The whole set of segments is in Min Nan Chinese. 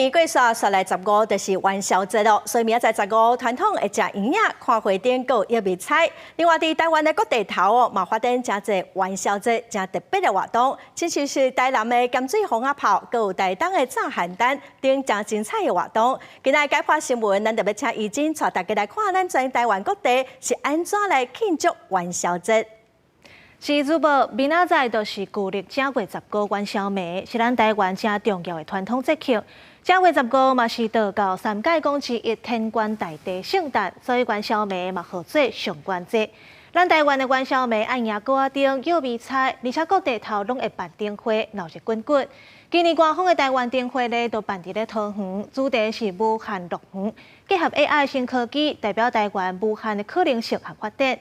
年過煞煞來十五，就是元宵節囉，所以明仔載十五傳統會食圓仔、看花燈、閣有搖迷彩。另外，佇台灣的各地頭哦，嘛發展誠濟元宵節誠特別的活動，親像是台南的鹹水蜂仔炮，閣有台東的炸蚶蛋等誠精彩的活動。今仔解破新聞，咱就欲請怡珍帶大家來看，咱全台灣各地是按怎來慶祝元宵節。是主播，明仔載就是舊曆正月十五元宵暝，是咱台灣誠重要的傳統節慶。正月十五嘛是道教三界公之一天官大帝聖誕，所以元宵暝嘛號做上元節。咱台灣的元宵暝愛迎鼓仔燈、搖迷彩，而且各地頭攏會辦燈會，鬧熱滾滾。今年官方的台灣燈會咧，都辦佇咧桃園，主題是無限樂園，結合 AI 新科技，代表台灣無限的可能性和發展。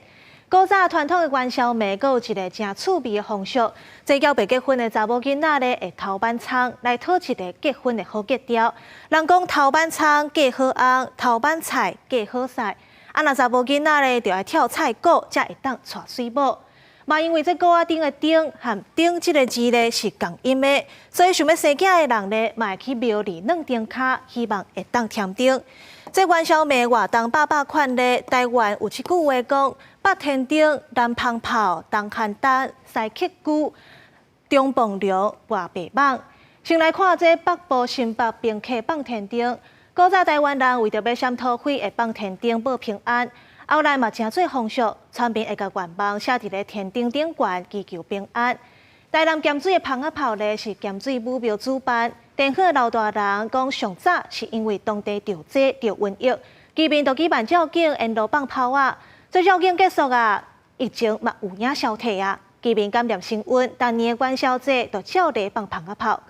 古早傳統的元宵暝，閣有一个誠趣味的風俗，這猶未結婚的查某囡仔咧，會偷挽蔥來討一个結婚的好吉兆。人講偷挽蔥嫁好翁，偷挽菜嫁好婿。啊，若查某囡仔咧，就愛跳菜鼓，才會當娶媠某。嘛，因為這鼓仔燈的燈和燈這个字咧是仝音的，所以想欲生囝的人咧，嘛會去廟裡軟燈跤，希望會當添丁。這元宵暝活動百百款咧，台灣有一句話講：北天燈、南蜂炮、東蚶蛋、西乞龜、中磅龍、外白蠓。先來看這北部新北平溪放天燈。古早台灣人為著欲閃土匪，會放天燈報平安。後來嘛成做風俗，村民會共願望寫佇咧天燈頂懸，祈求平安。台南鹹水的蜂仔炮咧，是鹹水武廟主辦。地方的老大人講，上早是因為當地著災著瘟疫，居民就舉辦醮境沿路放炮仔。這醮境結束啊，疫情嘛有影消退啊。居民感念神恩，逐年的元宵節就照例放蜂仔炮。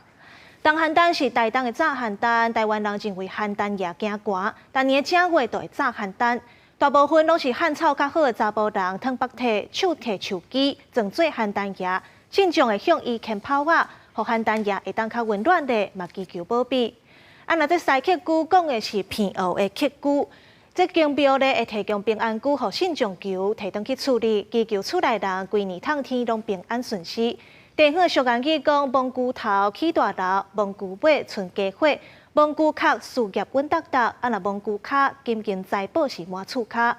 東蚶蛋是台東的炸蚶蛋，台灣人認為蚶蛋爺驚寒，逐年正月就會炸蚶蛋。大部分攏是漢草較好的查埔人，褪腹提手提樹枝，裝做蚶蛋爺，信眾會向伊牽炮仔，予蚶蛋爺會當較溫暖的，嘛祈求保庇。啊，若這西乞龜講的是鼻臥的乞龜，這間廟咧會提供平安龜，予信眾求提轉去厝裡，祈求厝內人規年通天攏平安順遂。地方俗諺語講，摸龜頭起大樓，摸龜尾賰家伙，摸龜殼事業穩當當，啊若摸龜跤金銀財寶是滿厝跤。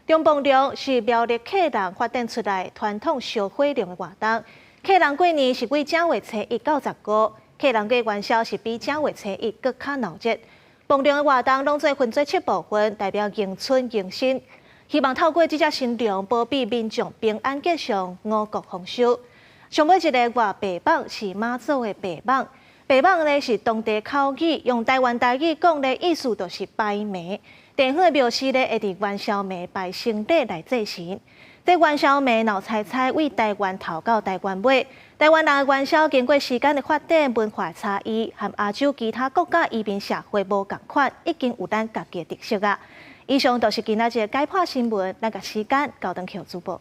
中磅龍是苗栗客人發展出來傳統燒火龍的活動。客人過年是對正月初一到十五，客人過元宵是比正月初一閣較鬧熱。磅龍的活動攏做分做七部分，代表迎春迎新，希望透過這隻神龍保庇民眾平安吉祥、五穀豐收。上尾一个外白蠓是媽祖的白蠓，白蠓咧是當地口語，用台灣台語講咧，意思就是白暝。地方的廟司咧會佇元宵暝拜牲禮來祭神。這元宵暝鬧猜猜，對台灣頭到台灣尾，台灣人的元宵經過時間的發展、文化差異，和亞洲其他國家移民社會無仝款，已經有咱家己的特色啊。以上就是今仔日的解破新聞，咱共時間交轉予主播。